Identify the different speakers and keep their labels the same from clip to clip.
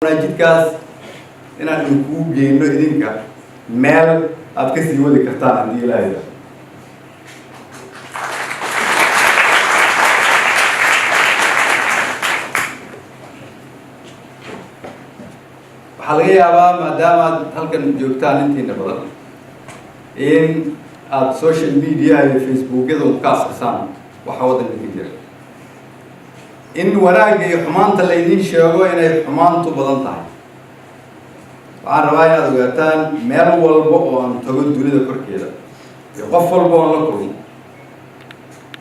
Speaker 1: rabnaa jidkaas inaan idinkugu geyno idinka meel aad ka sii wadi kartaan haddii Ilaahay. Waxaa laga yaabaa, maadaama aad halkan joogtaan intiina badan, in aada social media iyo Facebookyada un ka akrisaan waxa waddanka ka jira, in wanaagga iyo xumaanta laydiin sheego inay xumaantu badan tahay. Waxaan rabaa inaad ogaataan, meel walba oo aan tago dunida korkeeda iyo qof walba oon la kulmo,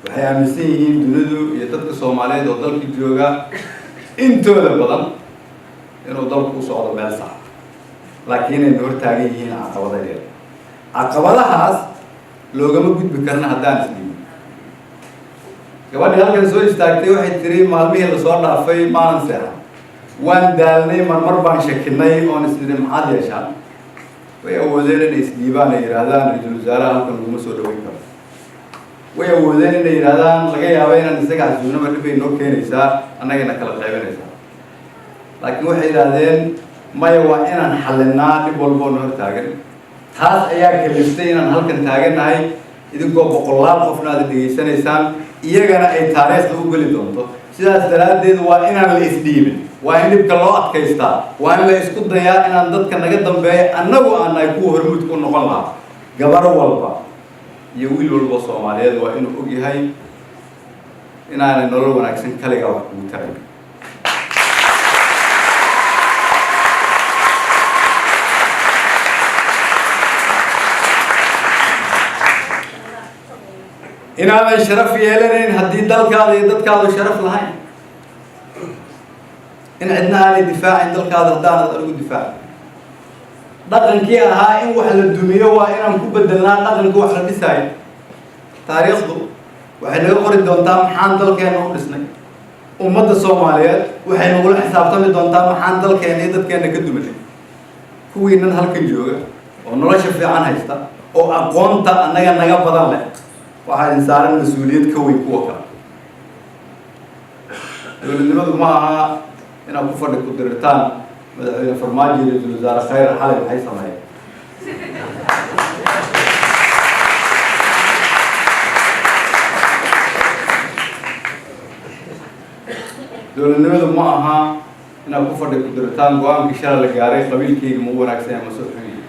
Speaker 1: waxay aaminsan yihiin dunidu iyo dadka Soomaaliyeed oo dalka jooga intooda badan inuu dalku u socdo meel sax, laakiin inayna hortaagan yihiin caqabadaheeda. Caqabadahaas loogama gudbi karna haddaan isdhiibin. Gabadhii halkan soo istaagtay waxay tiri, "Maalmihii lasoo dhaafay maanan seexan, waan daalnay, marmar baan shakinay oon isnidhi maxaad yeeshaan." Way awoodeen inay isdhiibaan, ay yidhaahdaan, "Ra-iisul wasaaraha halkan laguma soo dhaweyn karo." Way awoodeen inay yidhahdaan, "Laga yaaba inaan isaga xasuusnaba, dhib bay noo keenaysaa, annagana kala qaybinaysaa." Laakiin waxay yidhaahdeen, "Maya, waa inaan xallinaa dhib walboo na hor taagan." Taas ayaa kaliftay inaan halkan taagannahay, idinkoo boqolaal qofna aad dhegaysanaysaan, iyagana ay taariikhda u geli doonto. Sidaas daraaddeed waa inaan la isdhiibin, waa in dhibka loo adkaystaa, waa in la isku dayaa inaan dadka naga dambeeya annagu aan nahay kuwa hormuudka u noqon lahaa. Gabar walba iyo wiil walba Soomaaliyeed waa inuu og yahay inaanay nolol wanaagsan kaligaa wax kugu tarayn. Inaadan sharaf yeelanayn haddii dalkaada iyo dadkaadu sharaf lahayn, in cidna aanay difaacin dalkaada haddaanad adigu difaacin. Dhaqankii ahaa in wax la dumiyo waa inaan ku bedelnaa dhaqanka wax la dhisaayo. Taariikhdu waxay naga qori doontaa maxaan dalkeena u dhisnay. Ummadda Soomaaliyeed waxay nagula xisaabtami doontaa maxaan dalkeena iyo dadkeena ka duminay. Kuwiinan halkan jooga oo nolosha fiican haysta oo aqoonta annaga naga badan leh, waxaa idin saaran mas-uuliyad ka weyn kuwa kale. Dowladnimadu ma aha inaad ku fadhi ku dirirtaan Madaxweyne Farmaajo iyo Ra-iisul Wasaare Khayr xalay maxay sameeyeen. Dowladnimadu ma aha inaad ku fadhi ku diritaan go-aankii shalay la gaaray qabiilkayga ma u wanaagsan yahay ma soo xun yahay.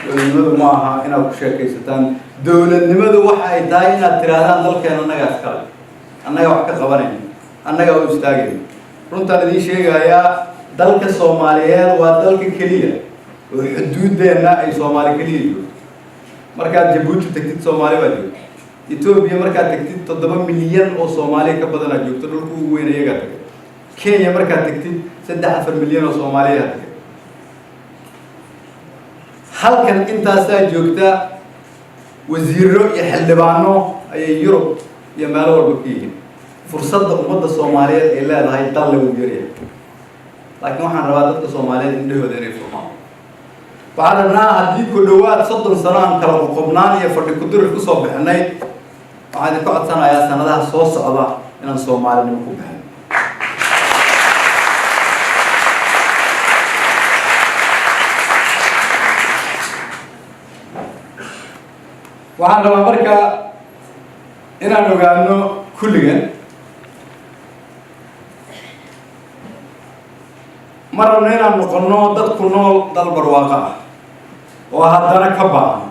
Speaker 1: Dowladnimadu ma aha inaad ku sheekaysataan. Dowladnimadu waxa ay tahay inaad tiraahdaan, "Dalkeena annagaa iskale, annagaa wax ka qabanayna, annagaa u istaagayna." Runtaan idiin sheegayaa, dalka Soomaaliyeed waa dalka keliya oo xuduuddeenna ay Soomaali keliya joogto. Markaad Jabuuti tagtid, Soomaali baa joogto. Etoobiya markaad tagtid, 7 milyan oo Soomaaliya ka badanaa joogto, dhulka ugu weyn iyagaa tagay. Kenya markaad tagtid, 3-4 milyan oo Soomaaliyaa tagay. Halkan intaasaa joogta, wasiiro iyo xildhibaano ayay Yurub iyo meelo walba ka yihiin. Fursadda ummadda Soomaaliyeed ay leedahay dal lagu yaryahay, laakiin waxaan rabaa dadka Soomaaliyeed indhahooda inay furmaan. Waxaan rabnaa, haddii ku dhowaad 30 sano aan kala qoqobnaan iyo fadhi kudirir kusoo bixinay, waxaan idinka codsanayaa sanadaha soo socda inaan Soomaalinimo ku bixin. Waxaan rabaa marka inaan ogaano kulligan, ma rabno inaan noqonno dad ku nool dal barwaaqo ah oo haddana ka baahan,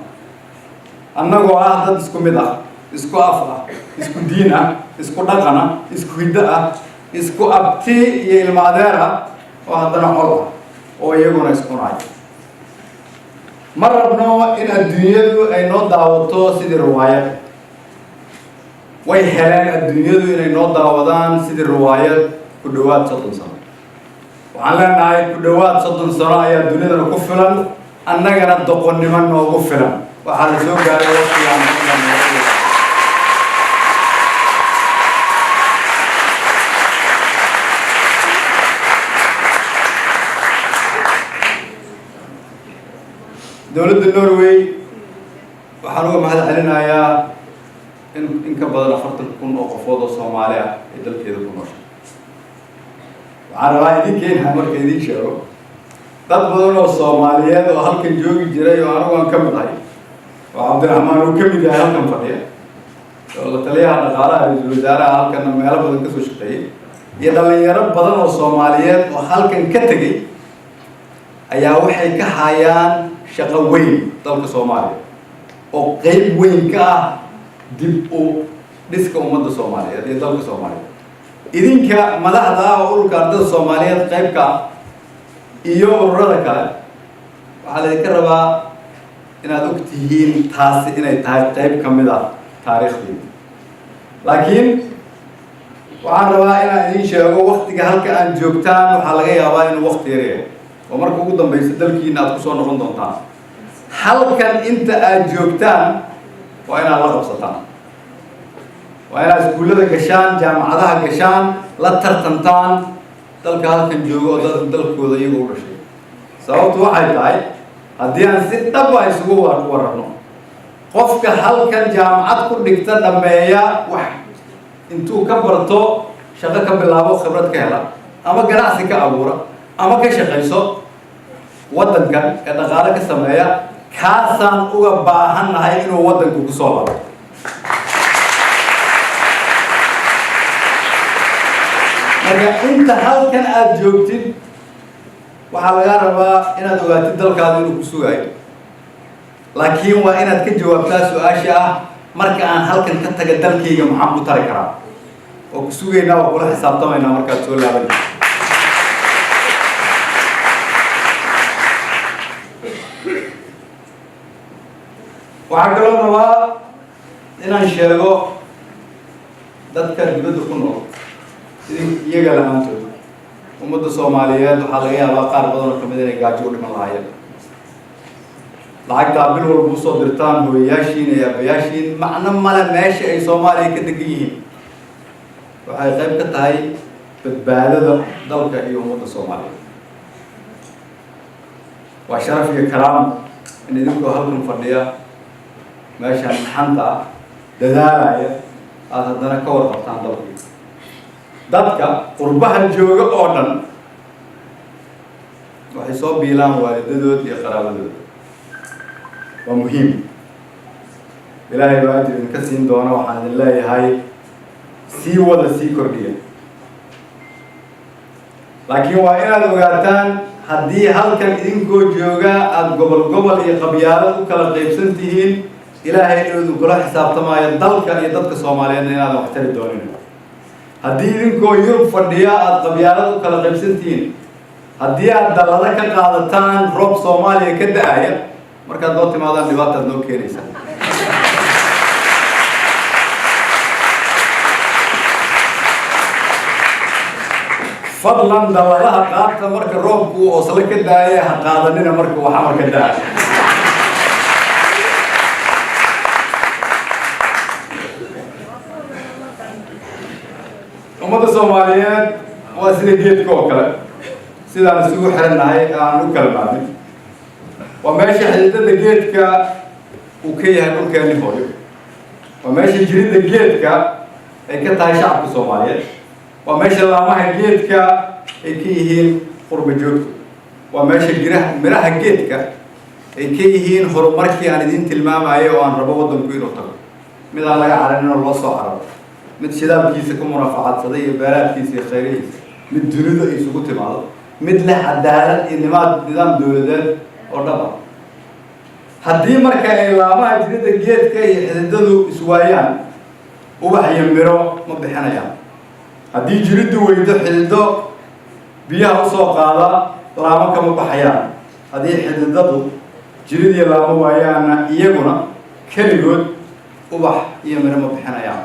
Speaker 1: annagoo ah dad isku mid ah, isku af ah, isku diin ah, isku dhaqan ah, isku hiddo ah, isku abti iyo ilmo adeer ah, oo haddana col ah oo iyaguna isku naay. Ma rabno in adduunyadu ay noo daawato sidii riwaayad. Way heleen adduunyadu inay noo daawadaan sidii riwaayad ku dhowaad 30 sano. Waxaan leenahay, ku dhowaad 30 sano ayaa dunidana ku filan, annagana doqonnimo noogu filan. Waxaa la soo gaaray waqtigaan. Dowladda Norway waxaan uga mahad celinayaa In ka badan 40,000 oo qofood oo Soomaali ah ay dalkeeda ku nooshay. Waxaan rabaa idinkeena marka idiin sheego, dad badan oo Soomaaliyeed oo halkan joogi jiray, oo anigu aan ka mid ahay, oo Cabdiraxmaan uu ka mid yahay, halkan fadhiya, oo la taliyaha dhaqaalaha ra-iisul wasaaraha, halkana meelo badan kasoo shaqeeyey, iyo dhalinyaro badan oo Soomaaliyeed oo halkan ka tegey ayaa waxay ka hayaan shaqo weyn dalka Soomaaliya, oo qeyb weyn ka ah dib u dhiska ummadda Soomaaliyeed iyo dalka Soomaaliyeed. Idinka madaxda ah oo Ururka Ardada Soomaaliyeed qeybka ah iyo ururada kale, waxaa laydinka rabaa inaad og tihiin taasi inay tahay qeyb ka mid ah taariikhdiina. Laakiin waxaan rabaa inaan idiin sheego, waktiga halka aan joogtaan waxaa laga yaabaa inuu wakti yar yahay, oo marka ugu dambaysa dalkiina aad kusoo noqon doontaan. Halkan inta aad joogtaan waa inaad la qabsataan, waa inaad iskuullada gashaan, jaamacadaha gashaan, la tartantaan dalka halkan joogo oo dad dalkooda iyaga u dhashay. Sababtu waxay tahay, haddii aan si dhaba isugu wararno, qofka halkan jaamacad ku dhigta, dhameeya, wax intuu ka barto, shaqo ka bilaabo, khibrad ka hela, ama ganacsi ka abuura, ama ka shaqayso waddankan ee dhaqaale ka sameeya, kaasaan uga baahannahay inuu waddanku kusoo labo. Marka inta halkan aada joogtid, waxaa lagaa rabaa inaad ogaatid dalkaadu inuu ku sugaayo, laakiin waa inaad ka jawaabtaa su-aasha ah: marka aan halkan ka taga, dalkayga maxaan ku tari karaa? Oo ku sugaynaa, waa kula xisaabtamaynaa markaad soo laabanayso. Waxaa kaloo rabaa inaan sheego dadka dibadda ku nool, idin iyaga la-aantood ummadda Soomaaliyeed waxaa laga yaabaa qaar badan oo kamid inay gaajo u dhiman lahaayeen. Lacagtaa bil walba usoo dirtaan hooyayaashiin iyo aabayaashiin macno male meesha ay Soomaaliya ka degan yihiin. Waxay qayb ka tahay badbaadada dalka iyo ummadda Soomaaliyeed. Waa sharaf iyo karaamo in idinkoo halkan fadhiya, meeshaan dhaxanta ah, dadaalaya, aada haddana ka warqabtaan dalkii. Dadka qurbaha jooga oo dhan waxay soo biilaan waalidadood iyo qaraabadooda. Waa muhiim. Ilaahay baa ajir idinka siin doona. Waxaan idin leeyahay, sii wada, sii kordhiya. Laakiin waa inaad ogaataan, haddii halkan idinkoo jooga aada gobol gobol iyo qabyaalad u kala qaybsan tihiin, Ilaahay inuu idinkula xisaabtamaayo, dalka iyo dadka Soomaaliyeedna inaadan wax tari doonin. Haddii idinkoo Yurub fadhiya aada qabyaalad u kala qaybsan tihiin, haddii aad dallado ka qaadataan roob Soomaaliya ka da-aya, markaad noo timaadaan dhibaataad noo keenaysaa. Fadlan dalladaha qaata marka roobku uu Oslo ka daaya, ha qaadanina marka uu Xamar ka daaya. Ummadda Soomaaliyeed waa sida geedka oo kale, sidaan isugu xirannahay aan u kala maarmin. Waa meesha xididada geedka uu ka yahay dhulkeeni hooyo, waa meesha jiridda geedka ay ka tahay shacabka Soomaaliyeed, waa meesha laamaha geedka ay ka yihiin qurba joogto, waa meesha giraha miraha geedka ay ka yihiin horumarkii aan idiin tilmaamayo oo aan rabo waddanku inuu tago, mid aan laga cararin oo loo soo cararo, mid shidaalkiisa ku munafacadsaday iyo beeraadkiisa iyo khayrihiisa, mid dunidu ay isugu timaado, mid leh cadaalad iyo nimaad nidaam dowladeed oo dhab ah. Haddii marka ay laamaha jirida geedka iyo xididadu iswaayaan, ubax iyo miro ma bixinayaan. Haddii jiriddu weydo xidido biyaha usoo qaada, laamo kama baxayaan. Haddii xididadu jirid iyo laamo waayaanna, iyaguna keligood ubax iyo miro ma bixinayaan.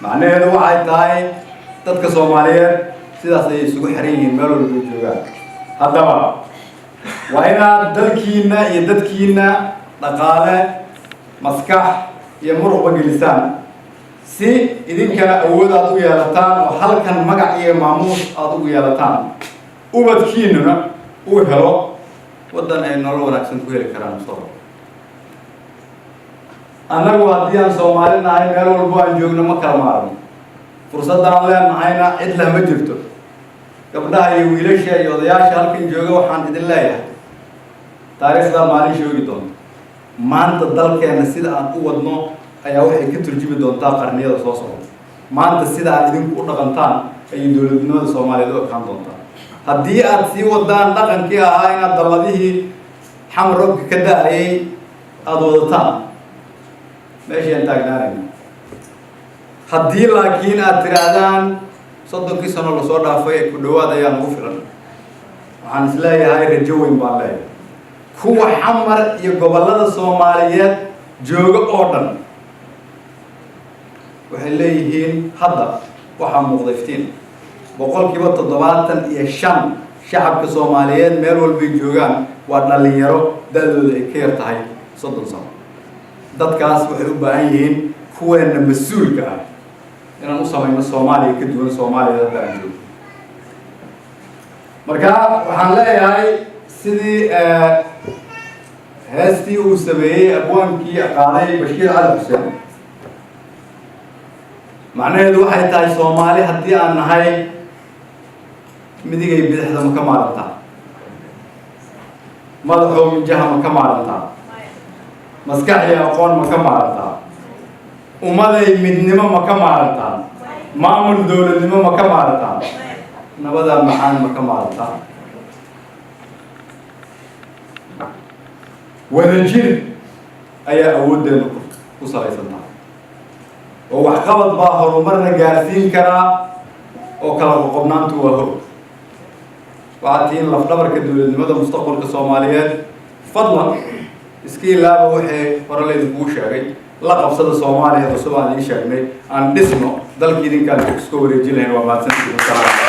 Speaker 1: Macnaheedu waxay tahay, dadka Soomaaliyeed sidaas ayay isugu xiran yihiin meel walba joogaan. Haddaba waa inaad dalkiina iyo dadkiina dhaqaale, maskax iyo muruqba gelisaan, si idinkana awood aada u yeelataan oo halkan magac iyo maamuus aada ugu yeelataan, ubadkiinuna uu helo waddan ay nolol wanaagsan ku heli karaan mustaqbalka. Annagu haddii aan Soomaali nahay, meel walbo aan joogno ma kala maarno. Fursaddaan leenahayna cid leh ma jirto. Gabdhaha iyo wiilasha iyo odayaasha halkan jooga, waxaan idin leeyahay, taariikhdaa maalin shoogi doonta. Maanta dalkeena sida aan u wadno ayaa waxay ka turjumi doontaa qarniyada soo socda. Maanta sida aad idinku u dhaqantaan ayay dowladnimada Soomaaliyeed u ekaan doontaa. Haddii aad sii wadaan dhaqankii ahaa inaad dalladihii Xamar roobka ka da-ayay aada wadataan, meeshaan taagnaanayna. Haddii laakiin aad tidhaahdaan 30kii sano lasoo dhaafay ku dhawaad ayaa nagu filan, waxaan is leeyahay, rajo weyn baan leeyahay. Kuwa Xamar iyo gobollada Soomaaliyeed jooga oo dhan waxay leeyihiin hadda waxaa muuqda iftiin. 75% shacabka Soomaaliyeed meel walbay joogaan waa dhalinyaro da-dooda ay ka yar tahay 30 sano. Dadkaas waxay u baahan yihiin kuweena mas-uulka ah inaan u samayno Soomaaliya ka duwan Soomaaliya hadda aan joogno. Marka waxaan leeyahay, sidii heestii uu sameeyey abwaankii qaaday Bashiir Cali Xuseen, macnaheedu waxay tahay, Soomaali haddii aan nahay, midigay bidixda ma ka maarantaa? Madaxow minjaha ma ka maarantaa? Maskax iyo aqoon ma ka maarantaa? Ummaday midnimo ma ka maarantaa? Maamul dowladnimo ma ka maarantaa? Nabadaa macaan ma ka maarantaa? Wadajir ayaa awooddeenu ku salaysan tahay, oo waxqabad baa horumarna gaarsiin karaa, oo kala qoqobnaantu waa hog. Waxaad tihiin lafdhabarka dowladnimada mustaqbalka Soomaaliyeed. Fadlan iska ilaaba wixii hore laydinkugu sheegay. La qabsada Soomaaliya cusub aan idiin sheegnay. Aan dhisno dalkii idinkaan iska wareejin lahayn. Waa mahadsantihiin. Wasalaam.